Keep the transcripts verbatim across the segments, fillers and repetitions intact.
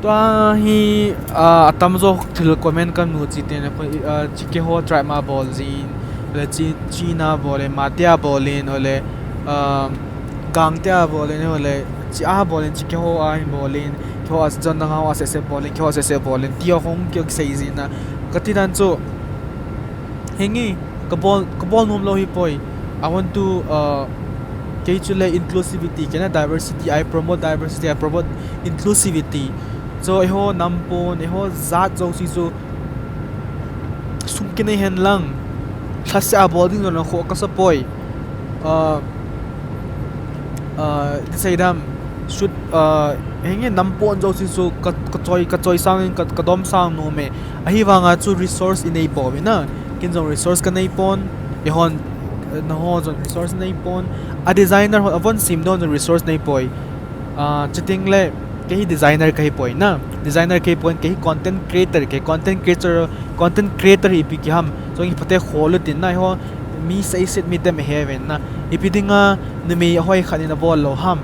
Pa hi, ah, atamjo thil comment kamu chi teng le, ah, chi keiho tribe ma bol jin, le chi, Chin a bol in, Meitei a bol in, ole, ah, Gangte a bol in, ole, chi a bol in, chi keiho a hin bol in, keiho a jon dang ho a sese bol in, keiho a sese bol in, ti ho hung kisei jin na. Kati dan chu, henge, kabol, kabol nom lou hi poi. I want to, uh, kei chu le inclusivity, kei na diversity, I promote diversity, I promote inclusivity. So, eiho nam pon, eiho jat jouse chu sum kinei hen lang, lhase a bol ding jong kho kasa poi. Uh, uh, ti sei dam, should, uh, henge nam pon jouse chu ka, kachoi, kachoi sang in, ka, kadom sang nom e. Ahivanga chu resource inei pouve na. Ken jong resource kanei pon, eihon, eh, nangho jong resource nei pon, a designer ho, avon sem ding ho jong resource nei poi. Ah, chuteng le, kei hi designer kahi poi na. Designer kahi pon, kei hi content creator, kei content creator, content creator hi ipi kiham. So, hi phate khol u tin na, eiho mi seiset mi tem he ven na. Ipi dinga numei ahoi khat in abol lou ham.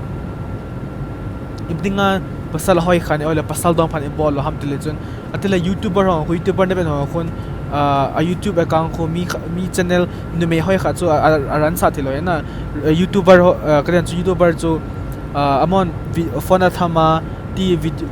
Ipi dinga pasal ahoi khat in, ole pasal dom khat in abol lou ham ti le chun. Atile YouTuber ho, khu YouTuber na ven ho khun, ah, a YouTube account khu mi kha-, mi channel numei hoi khat chu a, a, a run sah thei lou na. Ah, YouTuber ho, ah, kati dan chu YouTuber chu, ah, amon vi-, phone a tham a, ti vid-,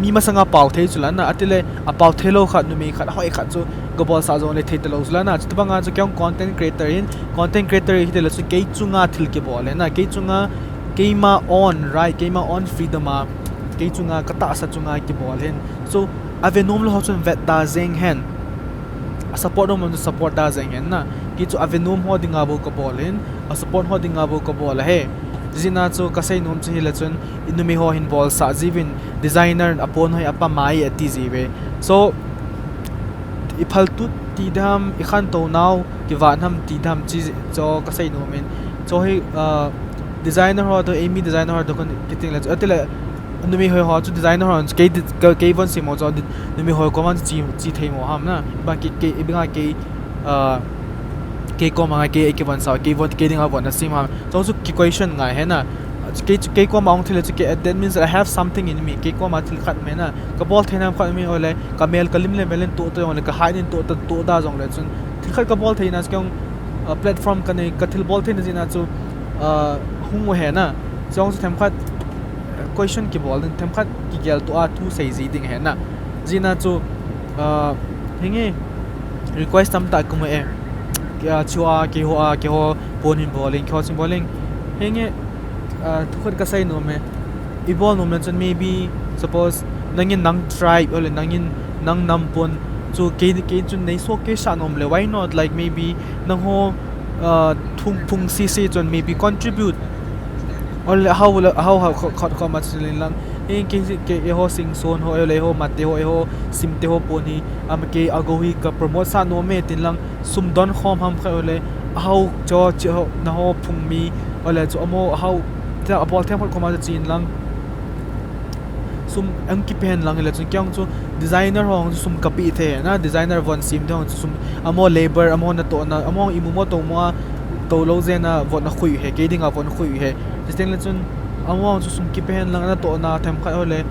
mi masanga pao thei chu la na. Atile apao thei lou khat, numei khat, hoi khat chu kabol sah jong le thei ta lou chu la na. Chutobanga chu kei jong content creator in, content creator hi ti le chu kei chunga thil kibol le na. Kei chunga, keima own right, keima own freedom a, kei chunga, katahsa chunga kibol hin. So, ave nom lou ho chun vet da jeng hen. A support nom ho chun support da jeng hen na. Kei chu ave nom ho dinga bou kabol hin, a support ho dinga bou kabol ahi. Jeh a chu kasei nom chu hi le chun, i numei ho hin bol sah jiuvin, designer a pon hoi a pamai ati jiuve. So, i phaltut ti dam, i khantou nau kivat nam ti dam chi chu kasei nom in. Chu hi, ah, designer ho toh, eimi designer ho toh khun kiti le chu, atile, numei hoi ho chu designer ho chu kei di-, ke-, kei von sem ho chu di-, numei hoi koma chu chi, chi thei mo ham na. Ba kei, kei, ipi dinga kei, ah, kei koma ngai kei, kei von sa, kei von, kei dinga von na sem ham. Chu chu ki question ngai he na. Kei chu, kei koma ong thil chu kei, that means that I have something in me. Kei koma thil khat um he na. Kabol thei nam khat um he, ole, kamel kalim le mel in toh ta jong le, kahai in toh ta, toh ta jong le chun. Thil khat kabol thei na chu kei jong, ah, platform kanei, kathil bol thei na jeh a chu, ah, hung u he na. Chu jong chu themkhat, question kibol ding, themkhat kigel to a thu sei ji ding he na. Jeh a chu, ah, henge request tamtah kamu e. Kei a chu a, keiho a, keiho pon hin bol in, keiho chun bol in. Henge, ah, thukhat kasei nom e. I bol nom le chun maybe, suppose, nangin nang tribe, ole nangin nang nam pon chu kei, kei chun nei showcase sah nom le, why not? Like, maybe nangho, ah, thung phung sese chun maybe contribute. Ole hao le, hao, hao kho, kho, kho ma chun lang. Eh, kei, kei, eiho Singson ho, ole eiho Mate ho, eiho Simte ho pon hi, am, kei a go hi ka promote sah nom e tin lang. Sum don khom ham kha, ole, ahao cho, chi ho, naho phung mi, ole, chu amaho, ahao, thil abol them khat koma chu chin lang. Sum ang kipe hen lang le chun kei jong chu designer ho chu sum kapeh thei na, designer von sem te ho chu sum, amaho labor, amaho natohna, amaho imu mo tou mo a, tou lou jeh a von akhui u he, kei dinga von akhui u he. Chuteng le chun, amaho chu sum kipe hen lang, natohna themkhat ho le,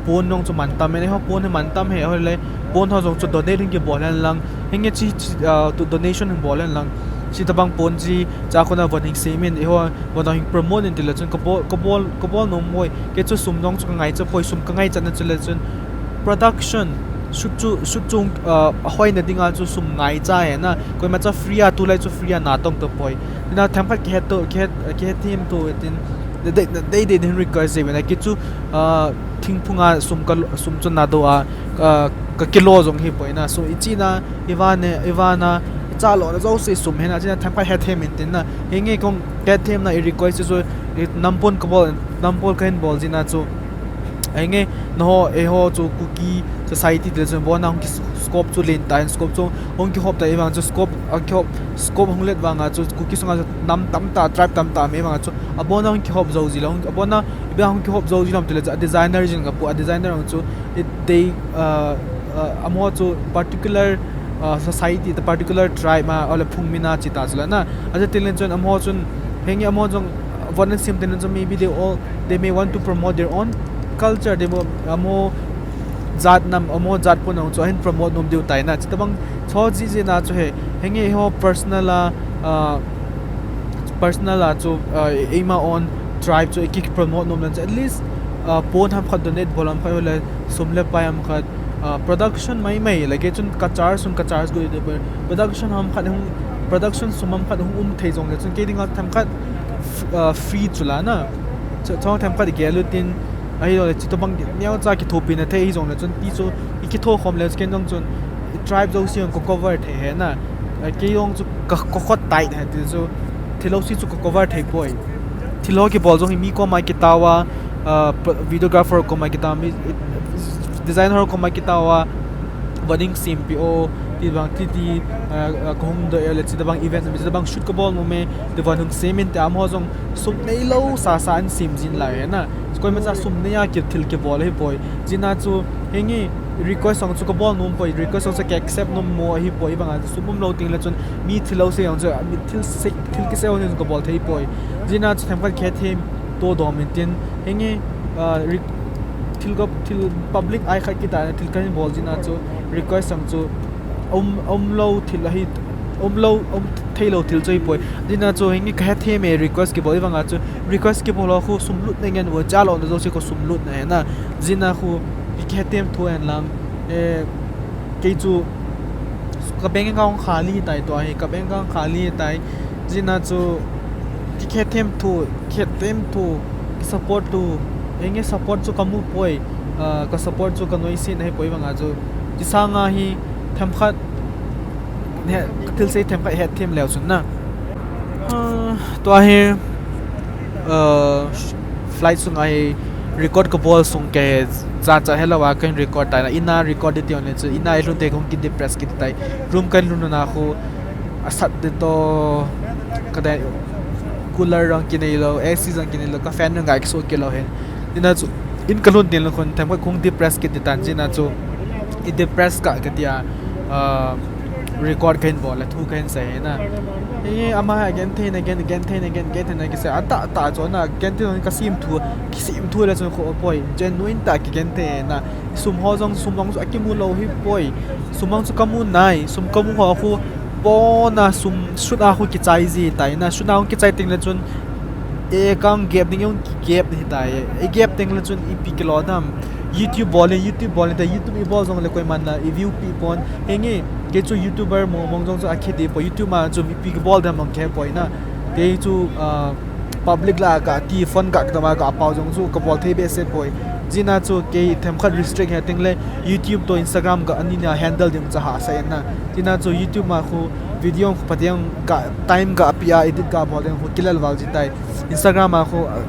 pon jong chu mantam e, eiho pon hi mantam e, ho le, pon ho jong chu donate hin kibol hen lang, henge chi, chi, ah, tu donation hin bol hen lang, chutobang pon chi, cha kona von hin sem in, eiho, von hin promote in ti le chun, kabol, kabol, kabol nom e, kei chu sum jong chu kangaicha poi, sum kangaichatna chu le chun, production, shoot chu, shoot chu, ah, ahoina dinga chu sum ngaicha ahi na, koimacha free a, tulai chu free a natong tapoi. Ina themkhat kihet to, kihet, kihet them to tin, dei, dei, dei, dei hin request jiuvin, kei chu, ah, thingphunga sum ka, sum chu nado a, ka, kakilo jong hipoi na, so ichina, ivana, ivana, icha lona jouse sum hina, china themkhat hethem in tin na, henge kong hethem na i request chu, i nam pon kabol, nam pon kahin bol jeh a chu, henge, naho, eiho chu Kuki society ti le chun abona hung ki scope chu lentah in, scope chu hung kihop ta, ivang chu scope, akihop, scope hung let vanga chu Kuki sunga chu nam tamtah, tribe tamtah um e, ivanga chu abona hung kihop jou ji lou, abona ipi a hung kihop jou ji lou ham ti le chu, a designer jing kapu, a designer jong chu, it, they, uh, uh, amaho chu particular, uh, society, the particular tribe ma, ole phung mi na chi ta chu la na. Achuti le chun amaho chun, henge amaho jong, uh, von sem te le chun maybe they all, they may want to promote their own culture, they will, amaho, jat nam, amaho jat pon jong chu ahin promote nom diu tai na. Chuti bang chu jeh jeh na chu hi, henge eiho personal a, ah, personal a chu, ah, eima own tribe chu iki promote nom leng chu at least, ah, pon ham khat donate bol ham khat le sum le pai ham khat, ah, production mai mai le kei chun ka charge sung ka charge go de production ham khat hung production sum ham khat hung um thei jong le chun kei dinga themkhat f-, ah, free chu la na. Chu, chong themkhat i gel u tin, ahilou le, chuti bang neocha kithopina thei hi jong le chun, ti chu, i kitho khom le, ken jong chun, i tribe jouse jong ka cover thei hi na. Ah, kei jong chu ka, ka khot tai hi ti chu, thil jouse chu ka cover thei poi. Thil ho kibol jong hi mi koma kitao a, ah, p-, videographer koma kitao, mi, designer koma kitao a, wedding sempi o, ti bang ti ti, ah, ah, kahung doh e le, chuti bang event, chuti bang shoot kabol nom e, ti bang hung sem in te amaho jong sum neilou sa sa an sem jin lai hi na. Koima cha sum nei a ki thil kibol hi poi. Jeh na chu henge request jong chu kabol nom poi, request jong chu ka accept nom mo ahi poi, bang a chu sum umlou teng le chun mi thil jouse jong chu, mi thil se, thil kisei ho jong kabol thei poi. Jeh na chu themkhat khethem to dom in tin, henge, ah, re-, thil ka, thil public ai khat kita thil kahin bol jeh na chu request jong chu um, umlou thil ahi, umlou, um theilou thil chu ahi poi. Jeh na chu henge ka hethem e request kibol i vang a chu request kibol ho khu sum lut na ngen u cha lo na jouse khu sum lut na hi na. Jeh na khu kihethem thu en lang, eh, kei chu ka bank account khali tai tua hi, ka bank account khali tai. Jeh na chu kikhethem thu, khethem thu, support thu, henge support chu kamu poi, ah, ka support chu kanoise na hi poi vang a chu. Ti sanga hi themkhat, ne, ka thil sei themkhat hethem leu chun na. Ah, tua hi, ah, flight sunga hi record kabol sung kahi, cha cha helou a kahin record tai na, in a record di ti on le chu, in a i lhun te hung ki depress kit tai. Room kahin lhun na khu, asat di to, ka dai, cooler jong kinei lou, A C jong kinei lou, ka fan jong ga kiso kit lou hin. Jeh na chu, in kalhun teng le khun, themkhat kong depress kit di tan, jeh na chu, i depress ka, kati a, ah, record kahin bol le, thu kahin sei na. Eh, ama hi genthei na, gen, genthei na, gen, genthei na, kisei, atah, atah chu na, genthei na, ka sem thu, kisem thu le chun khu poi, genuine tah kigenthei na, sum ho jong, sum jong chu akimu lou hi poi, sum jong chu kamu nai, sum kamu ho khu, pon a sum, shoot a khu kichai ji tai na, shoot a khu kichai teng le chun, eh, kang gap ding jong kigap hi tai, eh, i gap teng le chun ipi kilo dam, YouTube bol in, YouTube bol in, ta YouTube i bol jong le koiman na, i view pi pon, henge, kei chu YouTuber mong mong jong chu akhe di poi, YouTube ma chu ipi kibol dam jong khe poi na, kei chu, ah, public la ga ti phone ga dam a ga pao jong chu kabol thei behseh poi. Jeh na chu kei themkhat restrict hi teng le YouTube to Instagram ga ani na handle ding chu hahsa in na. Jeh na chu YouTube ma khu video khu phateng ga time ga pi a edit ga bol ding khu kilel val ji tai. Instagram a khu, ah,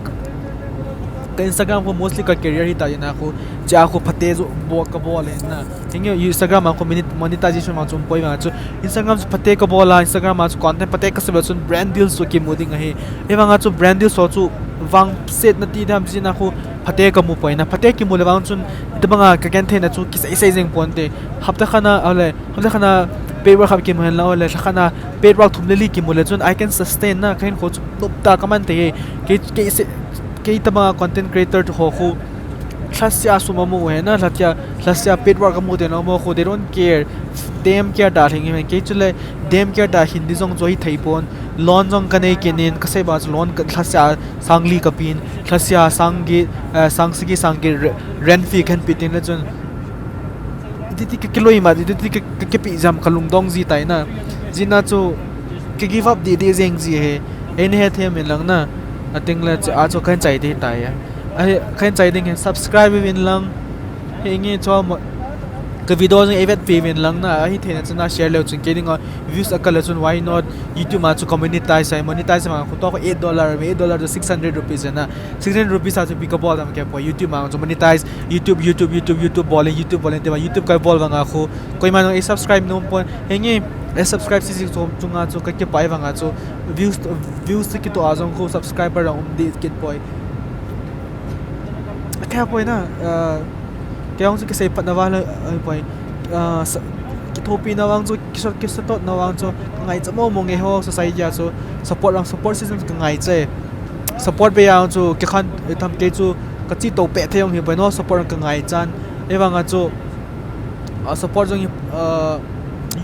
ka Instagram khu mostly ka career hi ta jeh na khu, cha khu phate chu bol kabol in na. Henge Instagram a khu moni-, monetization ma chu um poi vang chu. Instagram chu phate kabol a, Instagram a chu content phate kasem le chun brand deals chu kimu ding ahi. Hivang a chu brand deals ho chu vangset na ti dam jeh na khu phate kamu poi na. Phate kimu le vang chun, itobang a kagenthei na chu kisei sei jeng ponte. Hapta khat na, ahile, hapta khat na paid work khat kimu hen lang, ahile, lha khat na paid work thum le li kimu le chun, I can sustain na, kahin kho chu nop ta kaman te hi. Kei, kei se, kei tobang a content creator ho khu, lhasia sum amu u hi na, lhasia, lhasia paid work amu teng le amaho khu, they don't care, damn care ta lhing hi, kei chu le, damn care ta hin di jong chu hi thei pon, loan jong kanei kit in, kasei ba chu loan ka, lhasia sang li kapin, lhasia sang get, eh, sang sagi, sang get re-, rent fee kahin pe teng le chun, iti ti ka kiloi ma, iti ti ka, ka kipe jam ka lungdong ji tai na, jeh na chu, ka give up di di jeng ji hi, ei na hethem in lang na, ateng le chu, a chu kahin chai di tai a. Ahi, kahin chai ding hi subscribe uvin lang. Henge chu mo-, ka video jong eivet pi uvin lang na, ahi thei na chun na share leu chun kei dinga views akal le chun why not YouTube ma chu ka monetize ai, monetize ma khu to eight dollar, eight dollar to six hundred rupees na. Six hundred rupees a chu ipi kabol dam kei poi YouTube ma chu monetize, YouTube, YouTube, YouTube, YouTube bol in, YouTube bol in, ti ma YouTube kabol vang a khu. Koima jong ei subscribe nom pon. Henge, ei subscribe sisi chom chunga chu ka kipah vang a chu views, views kitoh a jong khu subscriber jong um di kit poi. Kei poi na, ah, kei jong chu kisei phat na vang le, ah, poi. Ah, sa-, kithopi na vang chu, kisa-, kisatotna vang chu, ka ngaicha mo mo nge ho society a chu, support lang, support system ka ngaicha e. Support be jong chu, kikhan, eh, tham kei chu, ka chi to pe thei jong hi poi no, support lang ka ngaichan. Ahivanga chu, uh, support jong hi, uh,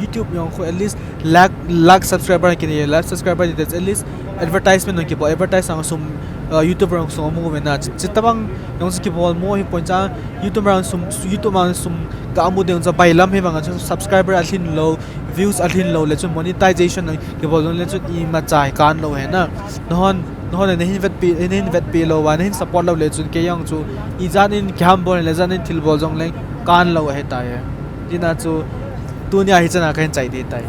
YouTube jong khu at least lakh, lakh subscriber kinei, lakh subscriber ni te at least advertisement jong kibol, advertise ang sum, uh, YouTuber jong sum amu ve na. Chi, chi tabang jong chu kibol mo hi point cha, YouTube jong sum, YouTube jong sum ka amu ding cha bailam hivanga chu subscriber alhin lou, views alhin lou le chun monetization jong kibol jong le chun ima chai kan lou he na. Nahon, nahon nahin vetpi, nahin vetpi lou va, nahin support lou le chun kei jong chu ijat in kiham bol le ijat in thil bol jong le kan lou ahi tai. Tina chu tunia hichana kahin chai ding tai.